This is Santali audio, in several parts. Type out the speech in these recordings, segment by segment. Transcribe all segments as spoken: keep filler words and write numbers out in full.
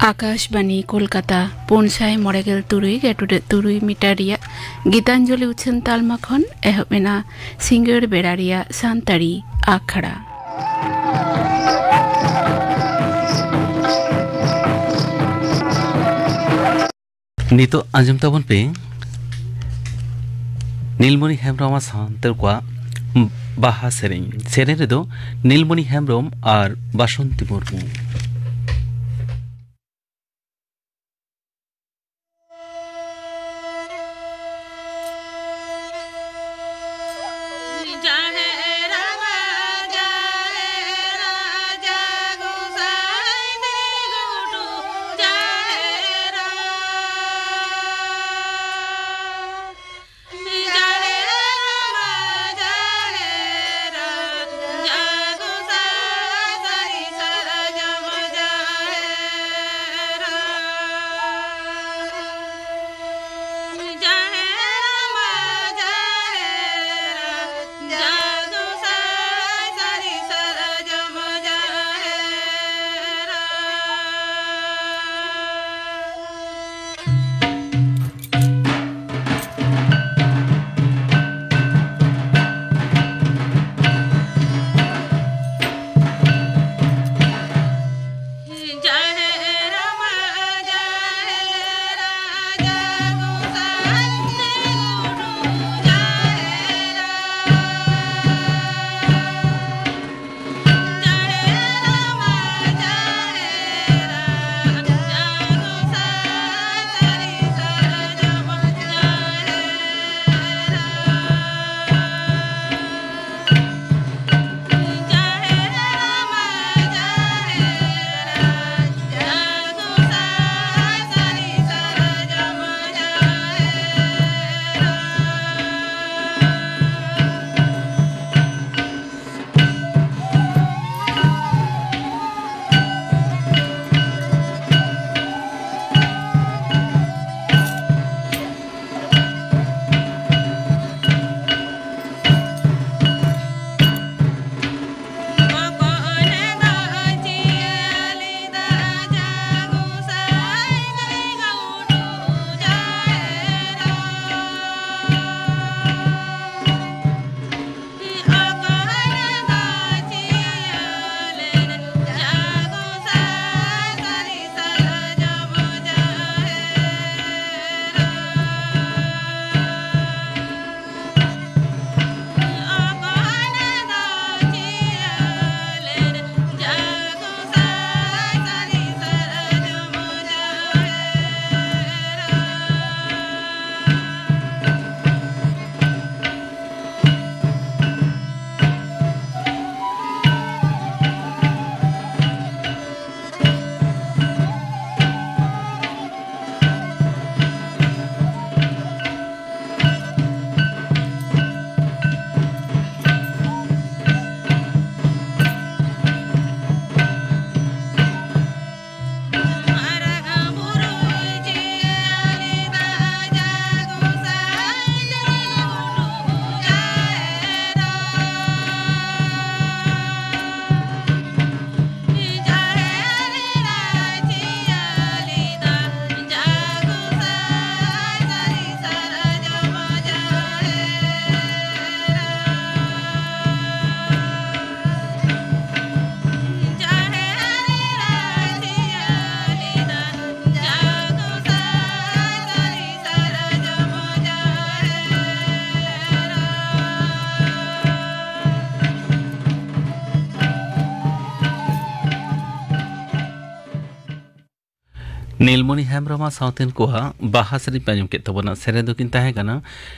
ᱟᱠᱟᱥᱵᱟᱱᱤ ᱠᱳᱞᱠᱟᱛᱟ, ᱯᱩᱱ ᱥᱟᱭ ᱢᱚᱬᱮ ᱜᱮᱞ ᱛᱩᱨᱩᱭ ᱜᱮᱴᱩᱰᱟᱹᱜ ᱛᱩᱨᱩᱭ ᱢᱤᱴᱟᱨ ᱨᱮᱭᱟᱜ ᱜᱤᱛᱟᱧᱡᱚᱞᱤ ᱩᱪᱷᱟᱹᱱ ᱛᱟᱞᱢᱟ ᱠᱷᱚᱱ ᱮᱦᱚᱵ ᱮᱱᱟ ᱥᱤᱸᱜᱟᱹᱲ ᱵᱮᱲᱟ ᱨᱮᱭᱟᱜ ᱥᱟᱱᱛᱟᱲᱤ ᱟᱠᱷᱲᱟ᱾ ᱱᱤᱛᱚᱜ ᱟᱸᱡᱚᱢ ᱛᱟᱵᱚᱱ ᱯᱮ ᱱᱤᱞᱢᱚᱱᱤ ᱦᱮᱢᱵᱨᱚᱢ ᱟᱨ ᱥᱟᱶᱛᱮ ᱠᱚᱣᱟᱜ ᱵᱟᱦᱟ ᱥᱮᱨᱮᱧ᱾ ᱥᱮᱨᱮᱧ ᱨᱮᱫᱚ ᱱᱤᱞᱢᱚᱱᱤ ᱦᱮᱢᱵᱨᱚᱢ ᱟᱨ ᱵᱟᱥᱚᱱᱛᱤ ᱢᱩᱨᱢᱩ᱾ ᱱᱤᱞᱢᱚᱱᱤ ᱦᱮᱢᱵᱨᱚᱢ ᱟᱨ ᱥᱟᱶᱛᱮᱱ ᱠᱚᱣᱟᱜ ᱵᱟᱦᱟ ᱥᱮᱨᱮᱧ ᱯᱮ ᱟᱸᱡᱚᱢ ᱠᱮᱫ ᱛᱟᱵᱚᱱᱟ᱾ ᱥᱮᱨᱮᱧ ᱫᱚᱠᱤᱱ ᱛᱟᱦᱮᱸ ᱠᱟᱱᱟ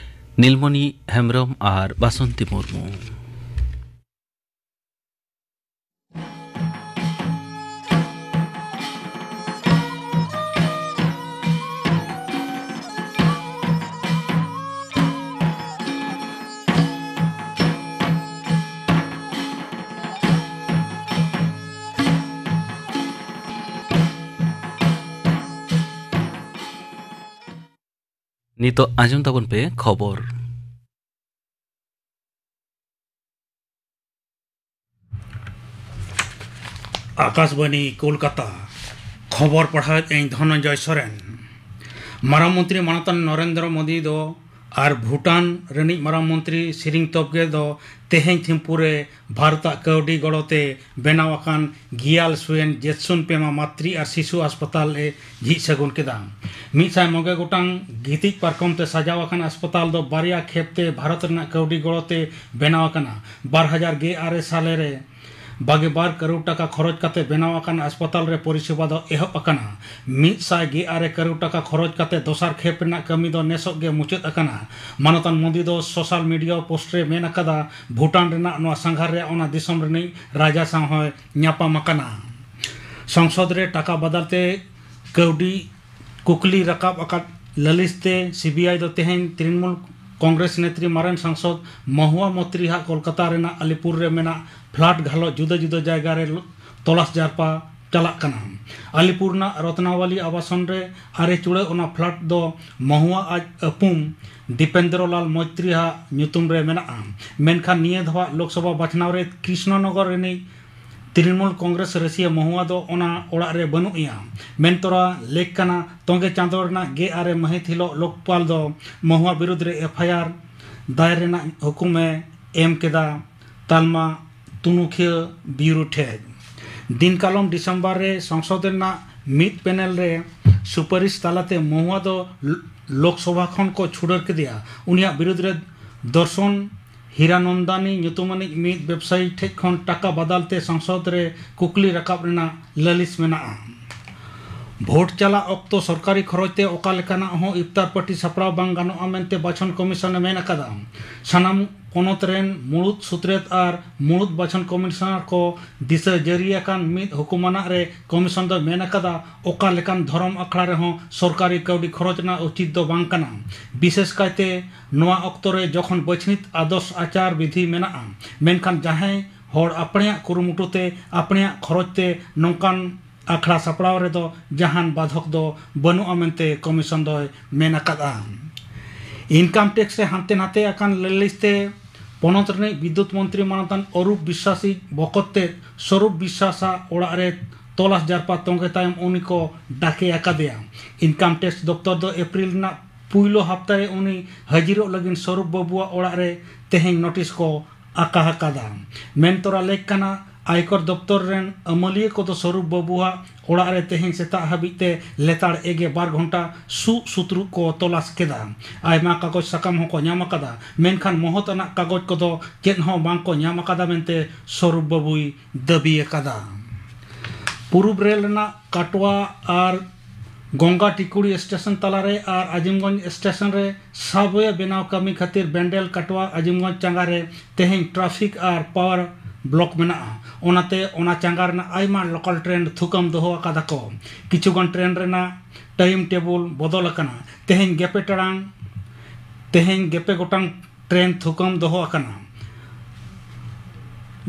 ᱱᱤᱞᱢᱚᱱᱤ ᱦᱮᱢᱵᱨᱚᱢ ᱟᱨ ᱵᱟᱥᱚᱱᱛᱤ ᱢᱩᱨᱢᱩ᱾ ᱱᱤᱛᱚᱜ ᱟᱸᱡᱚᱢ ᱛᱟᱵᱚᱱ ᱯᱮ ᱠᱷᱚᱵᱚᱨ᱾ ᱟᱠᱟᱥᱵᱟᱱᱤ ᱠᱳᱞᱠᱟᱛᱟ, ᱠᱷᱚᱵᱚᱨ ᱯᱟᱲᱦᱟᱣᱮᱫ ᱟᱹᱧ ᱫᱷᱚᱱᱚᱱᱡᱚᱭ ᱥᱚᱨᱮᱱ᱾ ᱢᱟᱨᱟᱝ ᱢᱚᱱᱛᱨᱤ ᱢᱟᱱᱚᱛᱟᱱ ᱱᱚᱨᱮᱱᱫᱨᱚ ᱢᱳᱫᱤ ᱫᱚ ᱟᱨ ᱵᱷᱩᱴᱟᱱ ᱨᱤᱱᱤᱡ ᱢᱟᱨᱟᱝ ᱢᱚᱱᱛᱨᱤ ᱥᱤᱨᱤᱝ ᱛᱳᱵᱜᱮ ᱫᱚ ᱛᱮᱦᱮᱧ ᱛᱷᱤᱢᱯᱩ ᱨᱮ ᱵᱷᱟᱨᱚᱛᱟᱜ ᱠᱟᱹᱣᱰᱤ ᱜᱚᱲᱚ ᱛᱮ ᱵᱮᱱᱟᱣ ᱟᱠᱟᱱ ᱜᱤᱭᱟᱞ ᱥᱩᱭᱮᱱ ᱡᱮᱛᱥᱩᱱ ᱯᱮᱢᱟ ᱢᱟᱛᱨᱤ ᱟᱨ ᱥᱤᱥᱩ ᱟᱥᱯᱟᱛᱟᱞ ᱮ ᱡᱷᱤᱡ ᱥᱟᱹᱜᱩᱱ ᱠᱮᱫᱟ᱾ ᱢᱤᱫ ᱥᱟᱭ ᱢᱚᱬᱮ ᱜᱚᱴᱟᱝ ᱜᱤᱛᱤᱡ ᱯᱟᱨᱠᱚᱢ ᱛᱮ ᱥᱟᱡᱟᱣ ᱟᱠᱟᱱ ᱟᱥᱯᱟᱛᱟᱞ ᱫᱚ ᱵᱟᱨᱭᱟ ᱠᱷᱮᱯ ᱛᱮ ᱵᱷᱟᱨᱚᱛ ᱨᱮᱱᱟᱜ ᱠᱟᱹᱣᱰᱤ ᱜᱚᱲᱚ ᱛᱮ ᱵᱮᱱᱟᱣ ᱟᱠᱟᱱᱟ᱾ ᱵᱟᱨ ᱦᱟᱡᱟᱨ ᱜᱮᱞ ᱟᱨᱮ ᱥᱟᱞᱮ ᱨᱮ ᱵᱟᱜᱮ ᱵᱟᱨ ᱠᱟᱨᱳᱲ ᱴᱟᱠᱟ ᱠᱷᱚᱨᱚᱪ ᱠᱟᱛᱮ ᱵᱮᱱᱟᱣ ᱟᱠᱟᱱ ᱟᱥᱯᱟᱛᱟᱞ ᱨᱮ ᱯᱚᱨᱤᱥᱮᱵᱟ ᱫᱚ ᱮᱦᱚᱵ ᱟᱠᱟᱱᱟ᱾ ᱢᱤᱫ ᱥᱟᱭ ᱜᱮᱞ ᱟᱨᱮ ᱠᱟᱨᱳᱲ ᱴᱟᱠᱟ ᱠᱷᱚᱨᱚᱪ ᱠᱟᱛᱮ ᱫᱚᱥᱟᱨ ᱠᱷᱮᱯ ᱨᱮᱱᱟᱜ ᱠᱟᱹᱢᱤ ᱫᱚ ᱱᱮᱥᱚᱜ ᱜᱮ ᱢᱩᱪᱟᱹᱫ ᱟᱠᱟᱱᱟ᱾ ᱢᱟᱱᱚᱛᱟᱱ ᱢᱳᱫᱤ ᱫᱚ ᱥᱳᱥᱟᱞ ᱢᱤᱰᱤᱭᱟ ᱯᱳᱥᱴ ᱨᱮ ᱢᱮᱱ ᱟᱠᱟᱫᱟ, ᱵᱷᱩᱴᱟᱱ ᱨᱮᱱᱟᱜ ᱱᱚᱣᱟ ᱥᱟᱸᱜᱷᱟᱨ ᱨᱮ ᱚᱱᱟ ᱫᱤᱥᱚᱢ ᱨᱤᱱᱤᱡ ᱨᱟᱡᱟ ᱥᱟᱶ ᱦᱚᱸᱭ ᱧᱟᱯᱟᱢ ᱟᱠᱟᱱᱟ᱾ ᱥᱚᱝᱥᱚᱫ ᱨᱮ ᱴᱟᱠᱟ ᱵᱟᱫᱟᱞ ᱛᱮ ᱠᱟᱹᱣᱰᱤ ᱠᱩᱠᱞᱤ ᱨᱟᱠᱟᱵ ᱟᱠᱟᱫ ᱞᱟᱹᱞᱤᱥ ᱛᱮ ᱥᱤᱵᱤᱟᱭ ᱫᱚ ᱛᱮᱦᱮᱧ ᱛᱨᱤᱱᱢᱩᱞ ᱠᱚᱝᱜᱨᱮᱥ ᱱᱮᱛᱨᱤ ᱢᱟᱨᱮᱱ ᱥᱟᱝᱥᱚᱫ ᱢᱚᱦᱩᱣᱟ ᱢᱚᱛᱨᱤ ᱦᱟᱜ ᱠᱳᱞᱠᱟᱛᱟ ᱨᱮᱱᱟᱜ ᱟᱞᱤᱯᱩᱨ ᱨᱮ ᱢᱮᱱᱟᱜ ᱯᱷᱞᱟᱴ ᱜᱷᱟᱞᱚᱜ ᱡᱩᱫᱟᱹ ᱡᱩᱫᱟᱹ ᱡᱟᱭᱜᱟ ᱨᱮ ᱛᱚᱞᱟᱥ ᱡᱟᱨᱯᱟ ᱪᱟᱞᱟᱜ ᱠᱟᱱᱟ᱾ ᱟᱞᱤᱯᱩᱨ ᱨᱮᱱᱟᱜ ᱨᱚᱛᱱᱟᱣᱟᱞᱤ ᱟᱵᱟᱥᱚᱱ ᱨᱮ ᱟᱨᱮ ᱪᱩᱲᱟᱹ ᱚᱱᱟ ᱯᱷᱞᱟᱴ ᱫᱚ ᱢᱚᱦᱩᱣᱟ ᱟᱡ ᱟᱹᱯᱩᱢ ᱫᱤᱯᱮᱱᱫᱨᱚ ᱞᱟᱞ ᱢᱚᱭᱛᱨᱤ ᱦᱟᱜ ᱧᱩᱛᱩᱢ ᱨᱮ ᱢᱮᱱᱟᱜᱼᱟ᱾ ᱢᱮᱱᱠᱷᱟᱱ ᱱᱤᱭᱟᱹ ᱫᱷᱟᱣᱟᱜ ᱞᱳᱠᱥᱚᱵᱷᱟ ᱵᱟᱪᱷᱱᱟᱣ ᱨᱮ ᱠᱨᱤᱥᱱᱚᱱᱚᱜᱚᱨ ᱨᱤᱱᱤᱡ ᱛᱨᱤᱱᱢᱩᱞ ᱠᱚᱝᱜᱨᱮᱥ ᱨᱟᱹᱥᱤᱭᱟᱹ ᱢᱚᱦᱩᱣᱟ ᱫᱚ ᱚᱱᱟ ᱚᱲᱟᱜ ᱨᱮ ᱵᱟᱹᱱᱩᱜ ᱮᱭᱟ᱾ ᱢᱮᱱ ᱛᱚᱨᱟ ᱞᱮᱠ ᱠᱟᱱᱟ, ᱛᱚᱸᱜᱮ ᱪᱟᱸᱫᱚ ᱨᱮᱱᱟᱜ ᱜᱮᱞ ᱟᱨᱮ ᱢᱟᱹᱦᱤᱛ ᱦᱤᱞᱳᱜ ᱞᱳᱠᱯᱟᱞ ᱫᱚ ᱢᱚᱦᱩᱣᱟ ᱵᱤᱨᱩᱫᱽ ᱨᱮ ᱮᱯᱷ ᱟᱭ ᱟᱨ ᱫᱟᱭᱮᱨ ᱨᱮᱱᱟᱜ ᱦᱩᱠᱩᱢ ᱮ ᱮᱢ ᱠᱮᱫᱟ᱾ ᱛᱟᱞᱢᱟ ᱛᱩᱱᱩᱠᱷᱤᱭᱟᱹ ᱵᱤᱭᱩᱨᱳ ᱴᱷᱮᱡ᱾ ᱫᱤᱱ ᱠᱟᱞᱚᱢ ᱰᱤᱥᱮᱢᱵᱚᱨ ᱨᱮ ᱥᱚᱝᱥᱚᱫ ᱨᱮᱱᱟᱜ ᱢᱤᱫ ᱯᱮᱱᱮᱞ ᱨᱮ ᱥᱩᱯᱟᱨᱤᱥ ᱛᱟᱞᱟᱛᱮ ᱢᱚᱦᱩᱣᱟ ᱫᱚ ᱞᱳᱠᱥᱚᱵᱷᱟ ᱠᱷᱚᱱ ᱠᱚ ᱪᱷᱩᱰᱟᱹᱨ ᱠᱮᱫᱮᱭᱟ᱾ ᱩᱱᱤᱭᱟᱜ ᱵᱤᱨᱩᱫᱽ ᱨᱮ ᱫᱚᱨᱥᱚᱱ ᱦᱤᱨᱟᱱᱚᱱᱫᱟᱱᱤ ᱧᱩᱛᱩᱢᱟᱱᱤᱡ ᱢᱤᱫ ᱵᱮᱵᱽᱥᱟᱭᱤ ᱴᱷᱮᱡ ᱠᱷᱚᱱ ᱴᱟᱠᱟ ᱵᱟᱫᱟᱞ ᱛᱮ ᱥᱚᱝᱥᱚᱫ ᱨᱮ ᱠᱩᱠᱞᱤ ᱨᱟᱠᱟᱵ ᱨᱮᱱᱟᱜ ᱞᱟᱹᱞᱤᱥ ᱢᱮᱱᱟᱜᱼᱟ᱾ ᱵᱷᱳᱴ ᱪᱟᱞᱟᱜ ᱚᱠᱛᱚ ᱥᱚᱨᱠᱟᱨᱤ ᱠᱷᱚᱨᱚᱪ ᱛᱮ ᱚᱠᱟ ᱞᱮᱠᱟᱱᱟᱜ ᱦᱚᱸ ᱤᱯᱛᱟᱨ ᱯᱟᱹᱴᱤ ᱥᱟᱯᱲᱟᱣ ᱵᱟᱝ ᱜᱟᱱᱚᱜᱼᱟ ᱢᱮᱱᱛᱮ ᱵᱟᱪᱷᱚᱱ ᱠᱚᱢᱤᱥᱚᱱ ᱮ ᱢᱮᱱ ᱟᱠᱟᱫᱟ᱾ ᱥᱟᱱᱟᱢ ᱯᱚᱱᱚᱛ ᱨᱮᱱ ᱢᱩᱲᱩᱫ ᱥᱩᱛᱨᱮᱛ ᱟᱨ ᱢᱩᱲᱩᱫ ᱵᱟᱪᱷᱚᱱ ᱠᱚᱢᱤᱥᱚᱱᱟᱨ ᱠᱚ ᱫᱤᱥᱟᱹ ᱡᱟᱹᱨᱤ ᱟᱠᱟᱱ ᱢᱤᱫ ᱦᱩᱠᱩᱢᱟᱱᱟᱜ ᱨᱮ ᱠᱚᱢᱤᱥᱚᱱ ᱫᱚᱭ ᱢᱮᱱ ᱟᱠᱟᱫᱟ, ᱚᱠᱟ ᱞᱮᱠᱟᱱ ᱫᱷᱚᱨᱚᱢ ᱟᱠᱷᱲᱟ ᱨᱮᱦᱚᱸ ᱥᱚᱨᱠᱟᱨᱤ ᱠᱟᱹᱣᱰᱤ ᱠᱷᱚᱨᱚᱪ ᱨᱮᱱᱟᱜ ᱩᱪᱤᱛ ᱫᱚ ᱵᱟᱝ ᱠᱟᱱᱟ᱾ ᱵᱤᱥᱮᱥ ᱠᱟᱭᱛᱮ ᱱᱚᱣᱟ ᱚᱠᱛᱚ ᱨᱮ ᱡᱚᱠᱷᱚᱱ ᱵᱟᱹᱪᱷᱱᱤᱛ ᱟᱫᱚᱨᱥ ᱟᱪᱟᱨ ᱵᱤᱫᱷᱤ ᱢᱮᱱᱟᱜᱼᱟ, ᱢᱮᱱᱠᱷᱟᱱ ᱡᱟᱦᱟᱸᱭ ᱦᱚᱲ ᱟᱯᱱᱮᱭᱟᱜ ᱠᱩᱨᱩᱢᱩᱴᱩ ᱛᱮ ᱟᱯᱱᱮᱭᱟᱜ ᱠᱷᱚᱨᱚᱪ ᱛᱮ ᱱᱚᱝᱠᱟᱱ ᱟᱠᱷᱲᱟ ᱥᱟᱯᱲᱟᱣ ᱨᱮᱫᱚ ᱡᱟᱦᱟᱱ ᱵᱟᱫᱷᱚᱠ ᱫᱚ ᱵᱟᱹᱱᱩᱜᱼᱟ ᱢᱮᱱᱛᱮ ᱠᱚᱢᱤᱥᱚᱱ ᱫᱚᱭ ᱢᱮᱱ ᱟᱠᱟᱫᱼᱟ᱾ ᱤᱱᱠᱟᱢ ᱴᱮᱠᱥ ᱨᱮ ᱦᱟᱱᱛᱮ ᱱᱟᱛᱮ ᱟᱠᱟᱱ ᱞᱟᱹᱞᱤᱥ ᱛᱮ ᱯᱚᱱᱚᱛ ᱨᱤᱱᱤᱡ ᱵᱤᱫᱽᱭᱩᱛ ᱢᱚᱱᱛᱨᱤ ᱢᱟᱱᱚᱛᱟᱱ ᱚᱨᱩᱯ ᱵᱤᱥᱥᱟᱥᱤᱡ ᱵᱚᱠᱚᱛ ᱛᱮᱫ ᱥᱚᱨᱩᱯ ᱵᱤᱥᱥᱟᱥᱟᱜ ᱚᱲᱟᱜ ᱨᱮ ᱛᱚᱞᱟᱥ ᱡᱟᱨᱯᱟ ᱛᱚᱸᱜᱮ ᱛᱟᱭᱚᱢ ᱩᱱᱤ ᱠᱚ ᱰᱟᱠᱮ ᱟᱠᱟᱫᱮᱭᱟ᱾ ᱤᱱᱠᱟᱢ ᱴᱮᱠᱥ ᱫᱚᱯᱛᱚᱨ ᱫᱚ ᱮᱯᱨᱤᱞ ᱨᱮᱱᱟᱜ ᱯᱩᱭᱞᱩ ᱦᱟᱯᱛᱟ ᱨᱮ ᱩᱱᱤ ᱦᱟᱹᱡᱤᱨᱚᱜ ᱞᱟᱹᱜᱤᱫ ᱥᱚᱨᱩᱯ ᱵᱟᱹᱵᱩᱣᱟᱜ ᱚᱲᱟᱜ ᱨᱮ ᱛᱮᱦᱮᱧ ᱱᱳᱴᱤᱥ ᱠᱚ ᱟᱠᱟ ᱟᱠᱟᱫᱟ᱾ ᱢᱮᱱ ᱛᱚᱨᱟ ᱞᱮᱠ ᱠᱟᱱᱟ, ᱟᱭᱠᱚᱨ ᱫᱚᱯᱛᱚᱨ ᱨᱮᱱ ᱟᱹᱢᱟᱹᱞᱤᱭᱟᱹ ᱠᱚᱫᱚ ᱥᱚᱨᱩᱯ ᱵᱟᱹᱵᱩᱣᱟᱜ ᱚᱲᱟᱜ ᱨᱮ ᱛᱮᱦᱮᱧ ᱥᱮᱛᱟᱜ ᱦᱟᱹᱵᱤᱡ ᱛᱮ ᱞᱮᱛᱟᱲ ᱮᱜᱮ ᱵᱟᱨ ᱜᱷᱚᱱᱴᱟ ᱥᱩᱜ ᱥᱩᱛᱨᱩᱜ ᱠᱚ ᱛᱚᱞᱟᱥ ᱠᱮᱫᱟ᱾ ᱟᱭᱢᱟ ᱠᱟᱜᱚᱡᱽ ᱥᱟᱠᱟᱢ ᱦᱚᱸᱠᱚ ᱧᱟᱢ ᱟᱠᱟᱫᱟ, ᱢᱮᱱᱠᱷᱟᱱ ᱢᱚᱦᱚᱛ ᱟᱱᱟᱜ ᱠᱟᱜᱚᱡᱽ ᱠᱚᱫᱚ ᱪᱮᱫ ᱦᱚᱸ ᱵᱟᱝ ᱠᱚ ᱧᱟᱢ ᱟᱠᱟᱫᱟ ᱢᱮᱱᱛᱮ ᱥᱚᱨᱩᱯ ᱵᱟᱹᱵᱩᱭ ᱫᱟᱹᱵᱤ ᱟᱠᱟᱫᱟ᱾ ᱯᱩᱨᱩᱵ ᱨᱮᱞ ᱨᱮᱱᱟᱜ ᱠᱟᱴᱣᱟ ᱟᱨ ᱜᱚᱝᱜᱟ ᱴᱤᱠᱩᱲᱤ ᱥᱴᱮᱥᱚᱱ ᱛᱟᱞᱟᱨᱮ ᱟᱨ ᱟᱡᱤᱢᱜᱚᱸᱡᱽ ᱥᱴᱮᱥᱚᱱ ᱨᱮ ᱥᱟᱵᱣᱮ ᱵᱮᱱᱟᱣ ᱠᱟᱹᱢᱤ ᱠᱷᱟᱹᱛᱤᱨ ᱵᱮᱱᱰᱮᱞ ᱠᱟᱴᱣᱟ ᱟᱡᱤᱢᱜᱚᱸᱡᱽ ᱪᱟᱸᱜᱟ ᱨᱮ ᱛᱮᱦᱮᱧ ᱴᱨᱟᱯᱷᱤᱠ ᱟᱨ ᱯᱟᱣᱟᱨ ᱵᱞᱚᱠ ᱢᱮᱱᱟᱜᱼᱟ᱾ ᱚᱱᱟᱛᱮ ᱚᱱᱟ ᱪᱟᱸᱜᱟ ᱨᱮᱱᱟᱜ ᱟᱭᱢᱟ ᱞᱳᱠᱟᱞ ᱴᱨᱮᱱ ᱛᱷᱩᱠᱟᱹᱢ ᱫᱚᱦᱚ ᱟᱠᱟᱫᱟ ᱠᱚ᱾ ᱠᱤᱪᱷᱩᱜᱟᱱ ᱴᱨᱮᱱ ᱨᱮᱱᱟᱜ ᱴᱟᱭᱤᱢ ᱴᱮᱵᱩᱞ ᱵᱚᱫᱚᱞ ᱟᱠᱟᱱᱟ᱾ ᱛᱮᱦᱮᱧ ᱜᱮᱯᱮ ᱴᱟᱲᱟᱝ ᱛᱮᱦᱮᱧ ᱜᱮᱯᱮ ᱜᱚᱴᱟᱝ ᱴᱨᱮᱱ ᱛᱷᱩᱠᱟᱹᱢ ᱫᱚᱦᱚ ᱟᱠᱟᱱᱟ᱾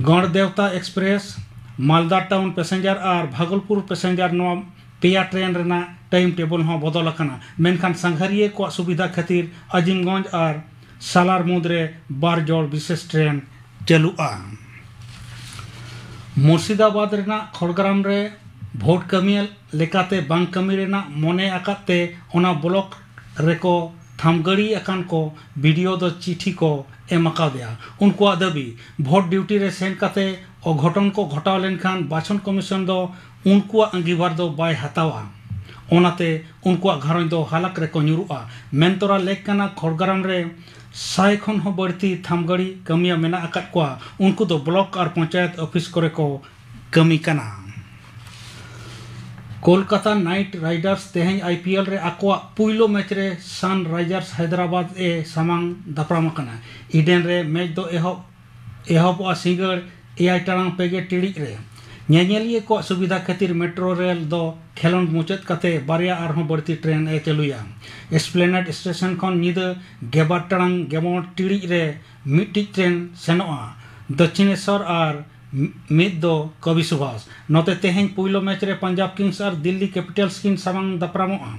ᱜᱚᱬᱫᱮᱣᱛᱟ ᱮᱠᱥᱯᱨᱮᱥ, ᱢᱟᱞᱫᱟ ᱴᱟᱣᱩᱱ ᱯᱮᱥᱮᱧᱡᱟᱨ ᱟᱨ ᱵᱷᱟᱜᱚᱞᱯᱩᱨ ᱯᱮᱥᱮᱧᱡᱟᱨ, ᱱᱚᱣᱟ ᱯᱮᱭᱟ ᱴᱨᱮᱱ ᱨᱮᱱᱟᱜ ᱴᱟᱭᱤᱢ ᱴᱮᱵᱚᱞ ᱦᱚᱸ ᱵᱚᱫᱚᱞ ᱟᱠᱟᱱᱟ, ᱢᱮᱱᱠᱷᱟᱱ ᱥᱟᱸᱜᱷᱟᱨᱤᱭᱟᱹ ᱠᱚᱣᱟᱜ ᱥᱩᱵᱤᱫᱷᱟ ᱠᱷᱟᱹᱛᱤᱨ ᱟᱡᱤᱢᱜᱚᱸᱡᱽ ᱟᱨ ᱥᱟᱞᱟᱨ ᱢᱩᱫᱽᱨᱮ ᱵᱟᱨ ᱡᱚᱲ ᱵᱤᱥᱮᱥ ᱴᱨᱮᱱ ᱪᱟᱹᱞᱩᱜᱼᱟ᱾ ᱢᱩᱨᱥᱤᱫᱟᱵᱟᱫᱽ ᱨᱮᱱᱟᱜ ᱠᱷᱚᱲᱜᱨᱟᱢ ᱨᱮ ᱵᱷᱳᱴ ᱠᱟᱹᱢᱤᱭᱟᱹ ᱞᱮᱠᱟᱛᱮ ᱵᱟᱝ ᱠᱟᱹᱢᱤ ᱨᱮᱱᱟᱜ ᱢᱚᱱᱮ ᱟᱠᱟᱫ ᱛᱮ ᱚᱱᱟ ᱵᱞᱚᱠ ᱨᱮᱠᱚ ᱛᱷᱟᱢᱜᱟᱹᱲᱤ ᱟᱠᱟᱱ ᱠᱚ ᱵᱤ ᱰᱤ ᱳ ᱫᱚ ᱪᱤᱴᱷᱤ ᱠᱚ ᱮᱢ ᱟᱠᱟᱣᱫᱮᱭᱟ᱾ ᱩᱱᱠᱩᱣᱟᱜ ᱫᱟᱹᱵᱤ, ᱵᱷᱳᱴ ᱰᱤᱭᱩᱴᱤ ᱨᱮ ᱥᱮᱱ ᱠᱟᱛᱮ ᱚᱜᱷᱚᱴᱚᱱ ᱠᱚ ᱜᱷᱚᱴᱟᱣ ᱞᱮᱱᱠᱷᱟᱱ ᱵᱟᱪᱷᱚᱱ ᱠᱚᱢᱤᱥᱚᱱ ᱫᱚ ᱩᱱᱠᱩᱣᱟᱜ ᱟᱸᱜᱤᱵᱷᱟᱨ ᱫᱚ ᱵᱟᱭ ᱦᱟᱛᱟᱣᱟ᱾ ᱚᱱᱟᱛᱮ ᱩᱱᱠᱩᱣᱟᱜ ᱜᱷᱟᱨᱚᱸᱡᱽ ᱫᱚ ᱦᱟᱞᱟᱠ ᱨᱮᱠᱚ ᱧᱩᱨᱩᱜᱼᱟ᱾ ᱢᱮᱱᱛᱚᱨᱟ ᱞᱮᱠ ᱠᱟᱱᱟ, ᱠᱷᱚᱲᱜᱨᱟᱢ ᱨᱮ ᱥᱟᱭ ᱠᱷᱚᱱ ᱦᱚᱸ ᱵᱟᱹᱲᱛᱤ ᱛᱷᱟᱢᱜᱟᱹᱲᱤ ᱠᱟᱹᱢᱤᱭᱟᱹ ᱢᱮᱱᱟᱜ ᱟᱠᱟᱫ ᱠᱚᱣᱟ᱾ ᱩᱱᱠᱩ ᱫᱚ ᱵᱞᱚᱠ ᱟᱨ ᱯᱚᱧᱪᱟᱭᱮᱛ ᱚᱯᱷᱤᱥ ᱠᱚᱨᱮ ᱠᱚ ᱠᱟᱹᱢᱤ ᱠᱟᱱᱟ᱾ ᱠᱳᱞᱠᱟᱛᱟ ᱱᱟᱭᱤᱴ ᱨᱟᱭᱰᱟᱨᱥ ᱛᱮᱦᱮᱧ ᱟᱭ ᱯᱤ ᱮᱞ ᱨᱮ ᱟᱠᱚᱣᱟᱜ ᱯᱩᱭᱞᱩ ᱢᱮᱪ ᱨᱮ ᱥᱟᱱᱨᱟᱭᱡᱟᱨᱥ ᱦᱟᱭᱫᱨᱟᱵᱟᱫᱽ ᱮ ᱥᱟᱢᱟᱝ ᱫᱟᱯᱨᱟᱢ ᱟᱠᱟᱱᱟ᱾ ᱤᱰᱮᱱ ᱨᱮ ᱢᱮᱪ ᱫᱚ ᱮᱦᱚᱵ, ᱮᱦᱚᱵᱚᱜᱼᱟ ᱥᱤᱸᱜᱟᱹᱲ ᱮᱭᱟᱭ ᱴᱟᱲᱟᱝ ᱯᱮᱜᱮ ᱴᱤᱲᱤᱡ ᱨᱮ᱾ ᱧᱮᱧᱮᱞᱤᱭᱟᱹ ᱠᱚᱣᱟᱜ ᱥᱩᱵᱤᱫᱷᱟ ᱠᱷᱟᱹᱛᱤᱨ ᱢᱮᱴᱨᱳ ᱨᱮᱞ ᱫᱚ ᱠᱷᱮᱞᱳᱸᱰ ᱢᱩᱪᱟᱹᱫ ᱠᱟᱛᱮ ᱵᱟᱨᱭᱟ ᱟᱨᱦᱚᱸ ᱵᱟᱹᱲᱛᱤ ᱴᱨᱮᱱ ᱮ ᱪᱟᱹᱞᱩᱭᱟ᱾ ᱮᱥᱯᱞᱮᱱᱮᱰ ᱥᱴᱮᱥᱚᱱ ᱠᱷᱚᱱ ᱧᱤᱫᱟᱹ ᱜᱮᱞᱵᱟᱨ ᱴᱟᱲᱟᱝ ᱜᱮᱞᱢᱚᱬᱮ ᱴᱤᱲᱤᱡ ᱨᱮ ᱢᱤᱫᱴᱤᱡ ᱴᱨᱮᱱ ᱥᱮᱱᱚᱜᱼᱟ᱾ ᱫᱚᱠᱠᱷᱤᱱᱮᱥᱚᱨ ᱟᱨ ᱢᱤ-, ᱢᱤᱫ ᱫᱚ ᱠᱚᱵᱤ ᱥᱩᱵᱷᱟᱥ᱾ ᱱᱚᱛᱮ ᱛᱮᱦᱮᱧ ᱯᱩᱭᱞᱩ ᱢᱮᱪ ᱨᱮ ᱯᱟᱧᱡᱟᱵᱽ ᱠᱤᱝᱥ ᱟᱨ ᱫᱤᱞᱞᱤ ᱠᱮᱯᱤᱴᱟᱞᱥ ᱠᱤᱱ ᱥᱟᱢᱟᱝ ᱫᱟᱯᱨᱟᱢᱚᱜᱼᱟ᱾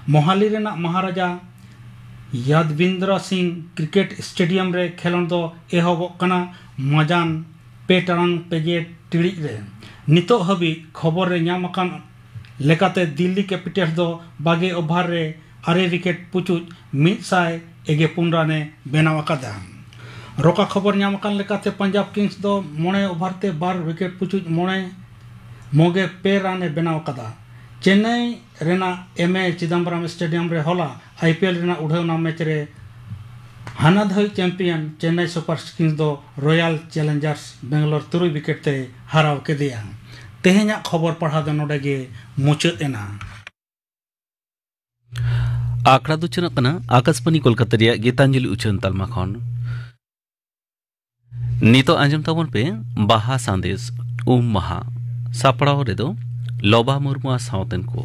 ᱢᱚᱦᱟᱞᱤ ᱨᱮᱱᱟᱜ ᱢᱚᱦᱟᱨᱟᱡᱟ ᱭᱟᱫᱵᱤᱱᱫᱨᱚ ᱥᱤᱝ ᱠᱨᱤᱠᱮᱴ ᱥᱴᱮᱰᱤᱭᱟᱢ ᱨᱮ ᱠᱷᱮᱞᱳᱸᱰ ᱫᱚ ᱮᱦᱚᱵᱚᱜ ᱠᱟᱱᱟ ᱢᱟᱡᱟᱱ ᱯᱮ ᱴᱟᱲᱟᱝ ᱯᱮᱜᱮ ᱴᱤᱲᱤᱡ ᱨᱮ᱾ ᱱᱤᱛᱚᱜ ᱦᱟᱹᱵᱤᱡ ᱠᱷᱚᱵᱚᱨ ᱨᱮ ᱧᱟᱢ ᱟᱠᱟᱱ ᱞᱮᱠᱟᱛᱮ ᱫᱤᱞᱞᱤ ᱠᱮᱯᱤᱴᱟᱞᱥ ᱫᱚ ᱵᱟᱜᱮ ᱳᱵᱷᱟᱨ ᱨᱮ ᱟᱨᱮ ᱣᱤᱠᱮᱴ ᱯᱩᱪᱩᱡ ᱢᱤᱫ ᱥᱟᱭ ᱮᱜᱮ ᱯᱩᱱ ᱨᱟᱱ ᱮ ᱵᱮᱱᱟᱣ ᱟᱠᱟᱫᱟ᱾ ᱨᱚᱠᱟ ᱠᱷᱚᱵᱚᱨ ᱧᱟᱢ ᱟᱠᱟᱱ ᱞᱮᱠᱟᱛᱮ ᱯᱟᱧᱡᱟᱵᱽ ᱠᱤᱝᱥ ᱫᱚ ᱢᱚᱬᱮ ᱳᱵᱷᱟᱨ ᱛᱮ ᱵᱟᱨ ᱣᱤᱠᱮᱴ ᱯᱩᱪᱩᱡ ᱢᱚᱬᱮ ᱢᱚᱜᱮ ᱯᱮ ᱨᱟᱱ ᱮ ᱵᱮᱱᱟᱣ ᱟᱠᱟᱫᱟ᱾ ᱪᱮᱱᱱᱟᱭ ᱨᱮᱱᱟᱜ ᱮᱢ ᱮ ᱪᱤᱫᱟᱢᱵᱨᱟᱢ ᱥᱴᱮᱰᱤᱭᱟᱢ ᱨᱮ ᱦᱚᱞᱟ ᱟᱭ ᱯᱤ ᱮᱞ ᱨᱮᱱᱟᱜ ᱩᱰᱷᱟᱹᱣᱱᱟ ᱢᱮᱪ ᱨᱮ ᱦᱟᱱᱟ ᱫᱷᱟᱹᱵᱤᱡ ᱪᱟᱢᱯᱤᱭᱟᱱ ᱪᱮᱱᱱᱟᱭ ᱥᱩᱯᱟᱨ ᱠᱤᱝᱥ ᱫᱚ ᱨᱚᱭᱟᱞ ᱪᱮᱞᱮᱧᱡᱟᱨᱥ ᱵᱮᱝᱜᱟᱞᱳᱨ ᱛᱩᱨᱩᱭ ᱣᱤᱠᱮᱴ ᱛᱮᱭ ᱦᱟᱨᱟᱣ ᱠᱮᱫᱮᱭᱟ᱾ ᱛᱮᱦᱮᱧᱟᱜ ᱠᱷᱚᱵᱚᱨ ᱯᱟᱲᱦᱟᱣ ᱫᱚ ᱱᱚᱰᱮ ᱜᱮ ᱢᱩᱪᱟᱹᱫ ᱮᱱᱟ᱾ ᱟᱠᱷᱲᱟ ᱫᱚ ᱪᱟᱞᱟᱜ ᱠᱟᱱᱟ ᱟᱠᱟᱥᱵᱟᱱᱤ ᱠᱳᱞᱠᱟᱛᱟ ᱨᱮᱭᱟᱜ ᱜᱤᱛᱟᱧᱡᱚᱞᱤ ᱩᱪᱷᱟᱹᱱ ᱛᱟᱞᱢᱟ ᱠᱷᱚᱱ᱾ ᱱᱤᱛᱚᱜ ᱟᱸᱡᱚᱢ ᱛᱟᱵᱚᱱ ᱯᱮ ᱵᱟᱦᱟ ᱥᱟᱸᱫᱮᱥ, ᱩᱢ ᱢᱟᱦᱟ᱾ ᱥᱟᱯᱲᱟᱣ ᱨᱮᱫᱚ ᱞᱚᱵᱟ ᱢᱩᱨᱢᱩ ᱟᱨ ᱥᱟᱶᱛᱮᱱ ᱠᱚ᱾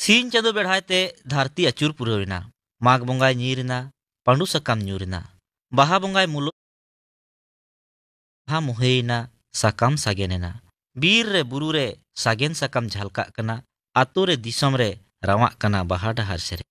ᱥᱤᱧ ᱪᱟᱸᱫᱚ ᱵᱮᱲᱦᱟᱭ ᱛᱮ ᱫᱷᱟᱹᱨᱛᱤ ᱟᱹᱪᱩᱨ ᱯᱩᱨᱟᱹᱣ ᱮᱱᱟ᱾ ᱢᱟᱜᱽ ᱵᱚᱸᱜᱟᱭ ᱧᱤᱨ ᱮᱱᱟ, ᱯᱟᱺᱰᱩ ᱥᱟᱠᱟᱢ ᱧᱩᱨ ᱮᱱᱟ᱾ ᱵᱟᱦᱟ ᱵᱚᱸᱜᱟᱭ ᱢᱩᱞᱩᱜ, ᱵᱟᱦᱟ ᱢᱩᱦᱟᱹᱭ ᱮᱱᱟ, ᱥᱟᱠᱟᱢ ᱥᱟᱜᱮᱱ ᱮᱱᱟ᱾ ᱵᱤᱨ ᱨᱮ ᱵᱩᱨᱩ ᱨᱮ ᱥᱟᱜᱮᱱ ᱥᱟᱠᱟᱢ ᱡᱷᱟᱞᱠᱟᱜ ᱠᱟᱱᱟ, ᱟᱛᱳ ᱨᱮ ᱫᱤᱥᱚᱢ ᱨᱮ ᱨᱟᱣᱟᱜ ᱠᱟᱱᱟ ᱵᱟᱦᱟ ᱰᱟᱦᱟᱨ ᱥᱮᱨᱮᱧ᱾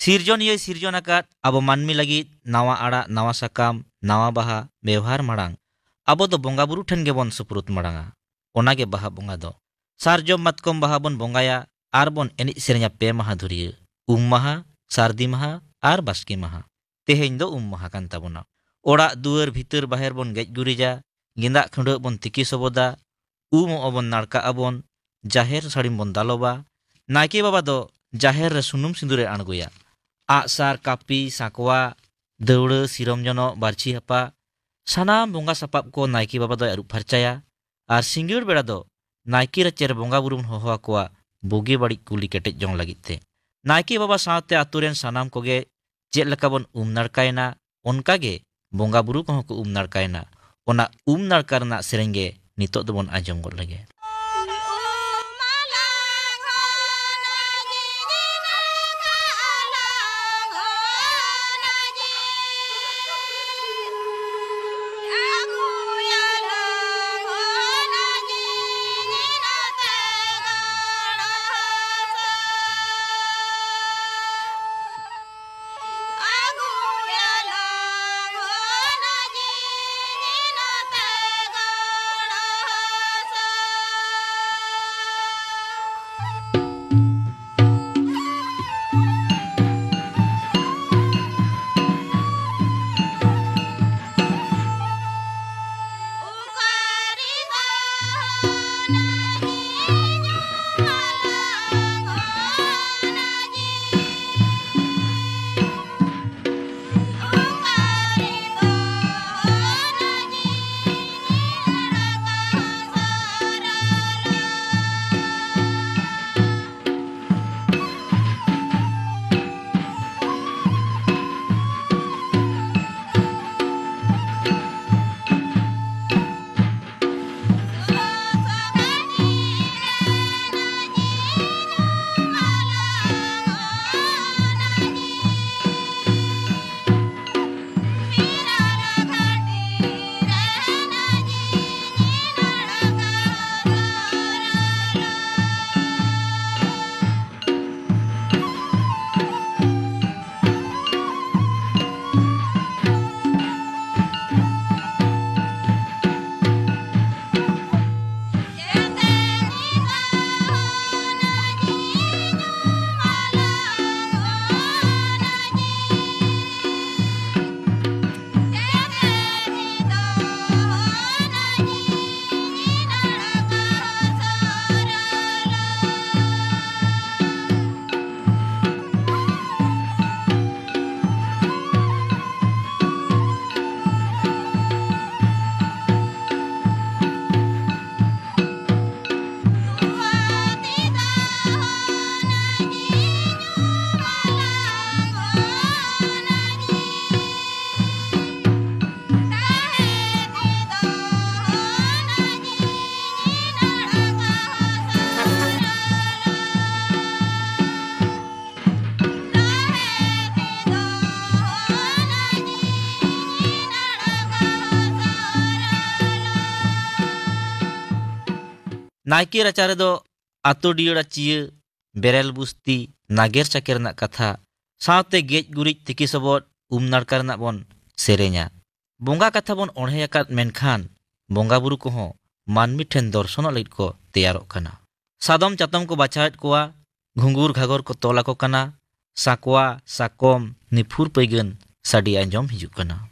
ᱥᱤᱨᱡᱚᱱᱤᱭᱟᱹᱭ ᱥᱤᱨᱡᱚᱱ ᱟᱠᱟᱫ ᱟᱵᱚ ᱢᱟᱹᱱᱢᱤ ᱞᱟᱹᱜᱤᱫ ᱱᱟᱣᱟ ᱟᱲᱟᱜ, ᱱᱟᱣᱟ ᱥᱟᱠᱟᱢ, ᱱᱟᱣᱟ ᱵᱟᱦᱟ ᱵᱮᱣᱦᱟᱨ ᱢᱟᱲᱟᱝ ᱟᱵᱚ ᱫᱚ ᱵᱚᱸᱜᱟ ᱵᱩᱨᱩ ᱴᱷᱮᱱ ᱜᱮᱵᱚᱱ ᱥᱩᱯᱨᱩᱫ ᱢᱟᱲᱟᱝᱟ᱾ ᱚᱱᱟᱜᱮ ᱵᱟᱦᱟ ᱵᱚᱸᱜᱟ ᱫᱚ᱾ ᱥᱟᱨᱡᱚᱢ ᱢᱟᱛᱠᱚᱢ ᱵᱟᱦᱟ ᱵᱚᱱ ᱵᱚᱸᱜᱟᱭᱟ ᱟᱨ ᱵᱚᱱ ᱮᱱᱮᱡ ᱥᱮᱨᱮᱧᱟ ᱯᱮ ᱢᱟᱦᱟ ᱫᱷᱩᱨᱤᱭᱟᱹ, ᱩᱢ ᱢᱟᱦᱟ, ᱥᱟᱹᱨᱫᱤ ᱢᱟᱦᱟ ᱟᱨ ᱵᱟᱥᱠᱮ ᱢᱟᱦᱟ᱾ ᱛᱮᱦᱮᱧ ᱫᱚ ᱩᱢ ᱢᱟᱦᱟ ᱠᱟᱱ ᱛᱟᱵᱚᱱᱟ᱾ ᱚᱲᱟᱜ ᱫᱩᱣᱟᱹᱨ ᱵᱷᱤᱛᱟᱹᱨ ᱵᱟᱦᱮᱨ ᱵᱚᱱ ᱜᱮᱡ ᱜᱩᱨᱤᱡᱟ, ᱜᱮᱸᱫᱟᱜ ᱠᱷᱟᱹᱰᱣᱟᱹᱜ ᱵᱚᱱ ᱛᱤᱠᱤ ᱥᱚᱵᱚᱫᱟ, ᱩᱢᱚᱜ ᱟᱵᱚᱱ, ᱱᱟᱲᱠᱟᱜ ᱟᱵᱚᱱ, ᱡᱟᱦᱮᱨ ᱥᱟᱹᱲᱤᱢ ᱵᱚᱱ ᱫᱟᱞᱚᱵᱟ᱾ ᱱᱟᱭᱠᱮ ᱵᱟᱵᱟ ᱫᱚ ᱡᱟᱦᱮᱨ ᱨᱮ ᱥᱩᱱᱩᱢ ᱥᱤᱸᱫᱩᱨᱮ ᱟᱬᱜᱚᱭᱟ᱾ ᱟᱜᱼᱥᱟᱨ, ᱠᱟᱹᱯᱤ, ᱥᱟᱸᱠᱣᱟ, ᱫᱟᱹᱣᱲᱟᱹ, ᱥᱤᱨᱚᱢ ᱡᱚᱱᱚᱜ, ᱵᱟᱹᱨᱪᱷᱤ ᱦᱟᱯᱟ, ᱥᱟᱱᱟᱢ ᱵᱚᱸᱜᱟ ᱥᱟᱯᱟᱵ ᱠᱚ ᱱᱟᱭᱠᱮ ᱵᱟᱵᱟ ᱫᱚᱭ ᱟᱹᱨᱩᱵ ᱯᱷᱟᱨᱪᱟᱭᱟ᱾ ᱟᱨ ᱥᱤᱸᱜᱟᱹᱲ ᱵᱮᱲᱟ ᱫᱚ ᱱᱟᱭᱠᱮ ᱨᱟᱪᱟᱨᱮ ᱵᱚᱸᱜᱟ ᱵᱩᱨᱩ ᱵᱚᱱ ᱦᱚᱦᱚ ᱟᱠᱚᱣᱟ ᱵᱩᱜᱤ ᱵᱟᱹᱲᱤᱡ ᱠᱩᱞᱤ ᱠᱮᱴᱮᱡ ᱡᱚᱝ ᱞᱟᱹᱜᱤᱫ ᱛᱮ᱾ ᱱᱟᱭᱠᱮ ᱵᱟᱵᱟ ᱥᱟᱶᱛᱮ ᱟᱛᱳ ᱨᱮᱱ ᱥᱟᱱᱟᱢ ᱠᱚᱜᱮ ᱪᱮᱫ ᱞᱮᱠᱟ ᱵᱚᱱ ᱩᱢ ᱱᱟᱲᱠᱟᱭᱮᱱᱟ, ᱚᱱᱠᱟ ᱜᱮ ᱵᱚᱸᱜᱟ ᱵᱩᱨᱩ ᱠᱚᱦᱚᱸ ᱠᱚ ᱩᱢ ᱱᱟᱲᱠᱟᱭᱮᱱᱟ᱾ ᱚᱱᱟ ᱩᱢ ᱱᱟᱲᱠᱟ ᱨᱮᱱᱟᱜ ᱥᱮᱨᱮᱧ ᱜᱮ ᱱᱤᱛᱚᱜ ᱫᱚᱵᱚᱱ ᱟᱸᱡᱚᱢ ᱜᱚᱫ ᱞᱮᱜᱮ᱾ ᱱᱟᱭᱠᱮ ᱨᱟᱪᱟ ᱨᱮᱫᱚ ᱟᱛᱳ ᱰᱤᱭᱟᱹᱲᱟ ᱪᱤᱭᱟᱹ, ᱵᱮᱨᱮᱞ ᱵᱩᱥᱛᱤ, ᱱᱟᱜᱮᱨ ᱪᱟᱠᱮᱨ ᱨᱮᱱᱟᱜ ᱠᱟᱛᱷᱟ, ᱥᱟᱶᱛᱮ ᱜᱮᱡ ᱜᱩᱨᱤᱡ ᱛᱤᱠᱤ ᱥᱚᱵᱚᱫ ᱩᱢ ᱱᱟᱲᱠᱟ ᱨᱮᱱᱟᱜ ᱵᱚᱱ ᱥᱮᱨᱮᱧᱟ᱾ ᱵᱚᱸᱜᱟ ᱠᱟᱛᱷᱟ ᱵᱚᱱ ᱚᱬᱦᱮ ᱟᱠᱟᱫ ᱢᱮᱱᱠᱷᱟᱱ ᱵᱚᱸᱜᱟ ᱵᱩᱨᱩ ᱠᱚᱦᱚᱸ ᱢᱟᱹᱱᱢᱤ ᱴᱷᱮᱱ ᱫᱚᱨᱥᱚᱱᱚᱜ ᱞᱟᱹᱜᱤᱫ ᱠᱚ ᱛᱮᱭᱟᱨᱚᱜ ᱠᱟᱱᱟ᱾ ᱥᱟᱫᱚᱢ ᱪᱟᱛᱚᱢ ᱠᱚ ᱵᱟᱪᱷᱟᱣᱮᱫ ᱠᱚᱣᱟ, ᱜᱷᱩᱸᱜᱩᱨ ᱜᱷᱟᱜᱚᱨ ᱠᱚ ᱛᱚᱞ ᱟᱠᱚ ᱠᱟᱱᱟ, ᱥᱟᱠᱣᱟ, ᱥᱟᱠᱚᱢ, ᱱᱤᱯᱷᱩᱨ ᱯᱟᱹᱭᱜᱟᱹᱱ ᱥᱟᱰᱮ ᱟᱸᱡᱚᱢ ᱦᱤᱡᱩᱜ ᱠᱟᱱᱟ᱾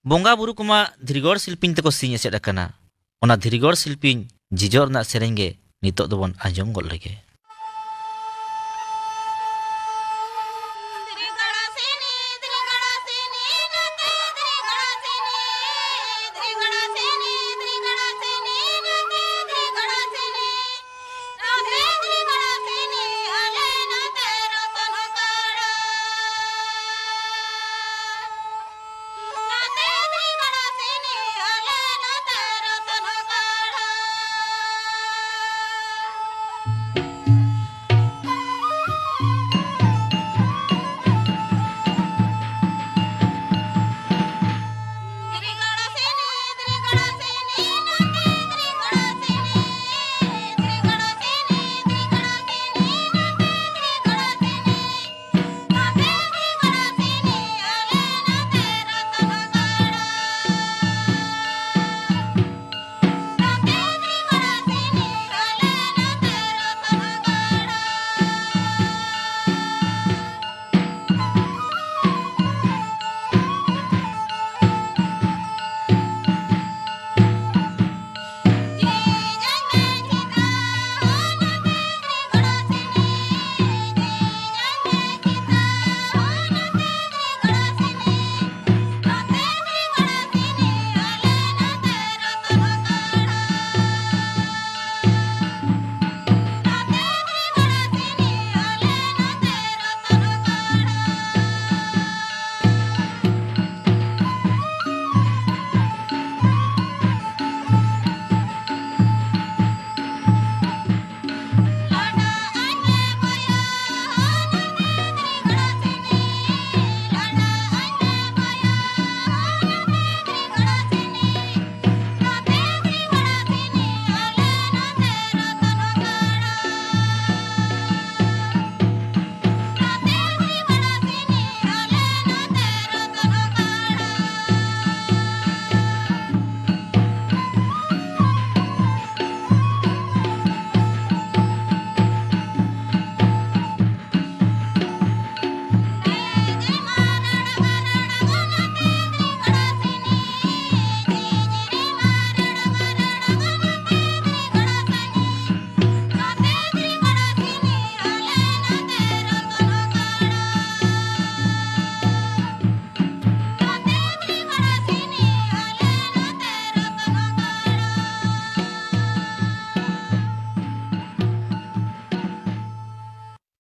ᱵᱚᱸᱜᱟ ᱵᱩᱨᱩ ᱠᱚᱢᱟ ᱫᱷᱤᱨᱤᱜᱚᱲ ᱥᱤᱞᱯᱤᱧ ᱛᱮᱠᱚ ᱥᱤᱧ ᱮᱥᱮᱫ ᱟᱠᱟᱱᱟ᱾ ᱚᱱᱟ ᱫᱷᱤᱨᱤᱜᱚᱲ ᱥᱤᱞᱯᱤᱧ ᱡᱤᱡᱚᱜ ᱨᱮᱱᱟᱜ ᱥᱮᱨᱮᱧ ᱜᱮ ᱱᱤᱛᱚᱜ ᱫᱚᱵᱚᱱ ᱟᱸᱡᱚᱢ ᱜᱚᱫ ᱞᱮᱜᱮ᱾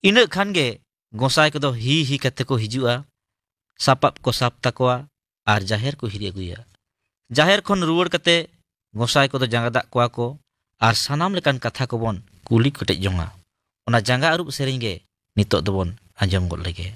ᱤᱱᱟᱹᱜ ᱠᱷᱟᱱ ᱜᱮ ᱜᱚᱸᱥᱟᱭ ᱠᱚᱫᱚ ᱦᱤ ᱦᱤ ᱠᱟᱛᱮ ᱠᱚ ᱦᱤᱡᱩᱜᱼᱟ, ᱥᱟᱯᱟᱵ ᱠᱚ ᱥᱟᱵ ᱛᱟᱠᱚᱣᱟ ᱟᱨ ᱡᱟᱦᱮᱨ ᱠᱚ ᱦᱤᱨᱤ ᱟᱹᱜᱩᱭᱟ᱾ ᱡᱟᱦᱮᱨ ᱠᱷᱚᱱ ᱨᱩᱣᱟᱹᱲ ᱠᱟᱛᱮ ᱜᱚᱸᱥᱟᱭ ᱠᱚᱫᱚ ᱡᱟᱸᱜᱟ ᱫᱟᱜ ᱠᱚᱣᱟ ᱠᱚ ᱟᱨ ᱥᱟᱱᱟᱢ ᱞᱮᱠᱟᱱ ᱠᱟᱛᱷᱟ ᱠᱚᱵᱚᱱ ᱠᱩᱞᱤ ᱠᱮᱴᱮᱡ ᱡᱚᱝᱟ᱾ ᱚᱱᱟ ᱡᱟᱸᱜᱟ ᱟᱹᱨᱩᱵ ᱥᱮᱨᱮᱧ ᱜᱮ ᱱᱤᱛᱚᱜ ᱫᱚᱵᱚᱱ ᱟᱸᱡᱚᱢ ᱜᱚᱫ ᱞᱮᱜᱮ᱾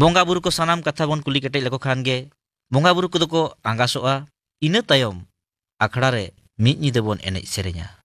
ᱵᱚᱸᱜᱟ ᱵᱩᱨᱩ ᱠᱚ ᱥᱟᱱᱟᱢ ᱠᱟᱛᱷᱟ ᱵᱚᱱ ᱠᱩᱞᱤ ᱠᱮᱴᱮᱡ ᱞᱮᱠᱚ ᱠᱷᱟᱱ ᱜᱮ ᱵᱚᱸᱜᱟ ᱵᱩᱨᱩ ᱠᱚᱫᱚ ᱠᱚ ᱟᱸᱜᱟᱥᱚᱜᱼᱟ᱾ ᱤᱱᱟᱹ ᱛᱟᱭᱚᱢ ᱟᱠᱷᱲᱟ ᱨᱮ ᱢᱤᱫ ᱧᱤᱫᱟᱹ ᱵᱚᱱ ᱮᱱᱮᱡ ᱥᱮᱨᱮᱧᱟ᱾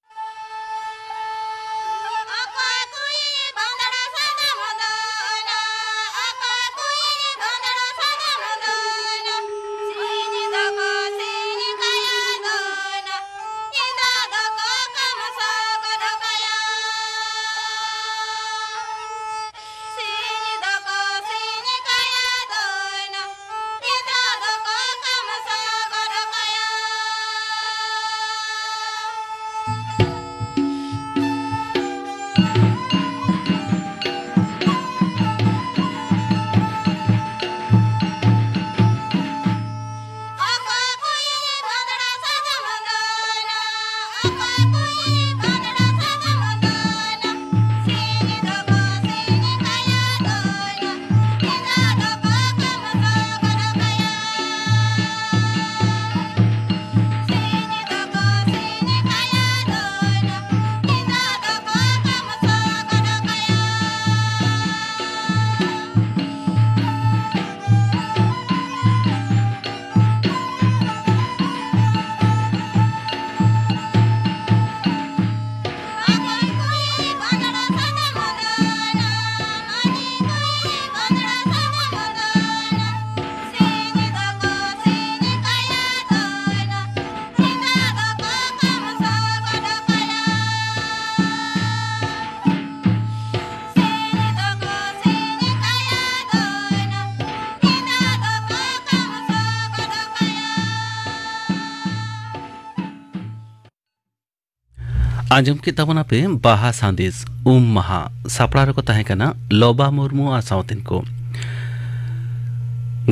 ᱟᱸᱡᱚᱢ ᱠᱮᱫ ᱛᱟᱵᱚᱱᱟᱯᱮ ᱵᱟᱦᱟ ᱥᱟᱸᱫᱮᱥ ᱩᱢ ᱢᱟᱦᱟ᱾ ᱥᱟᱯᱲᱟᱣ ᱨᱮᱠᱚ ᱛᱟᱦᱮᱸ ᱠᱟᱱᱟ ᱞᱚᱵᱟ ᱢᱩᱨᱢᱩ ᱟᱨ ᱥᱟᱶᱛᱮᱱ ᱠᱚ᱾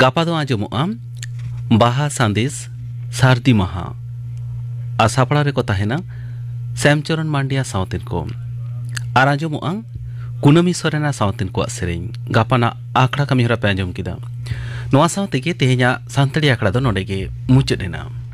ᱜᱟᱯᱟ ᱫᱚ ᱟᱸᱡᱚᱢᱚᱜᱼᱟ ᱵᱟᱦᱟ ᱥᱟᱸᱫᱮᱥ ᱥᱟᱹᱨᱫᱤ ᱢᱟᱦᱟ᱾ ᱟᱨ ᱥᱟᱯᱲᱟᱣ ᱨᱮᱠᱚ ᱛᱟᱦᱮᱱᱟ ᱥᱮᱢᱪᱚᱨᱚᱱ ᱢᱟᱱᱰᱤ ᱟᱨ ᱥᱟᱶᱛᱮᱱ ᱠᱚ᱾ ᱟᱨ ᱟᱸᱡᱚᱢᱚᱜᱼᱟ ᱠᱩᱱᱟᱹᱢᱤ ᱥᱚᱨᱮᱱ ᱟᱨ ᱥᱟᱶᱛᱮᱱ ᱠᱚᱣᱟᱜ ᱥᱮᱨᱮᱧ᱾ ᱜᱟᱯᱟᱱᱟᱜ ᱟᱠᱷᱲᱟ ᱠᱟᱹᱢᱤᱦᱚᱨᱟ ᱯᱮ ᱟᱸᱡᱚᱢ ᱠᱮᱫᱟ᱾ ᱱᱚᱣᱟ ᱥᱟᱶ ᱛᱮᱜᱮ ᱛᱮᱦᱮᱧᱟᱜ ᱥᱟᱱᱛᱟᱲᱤ ᱟᱠᱷᱲᱟ ᱫᱚ ᱱᱚᱰᱮ ᱜᱮ ᱢᱩᱪᱟᱹᱫ ᱮᱱᱟ᱾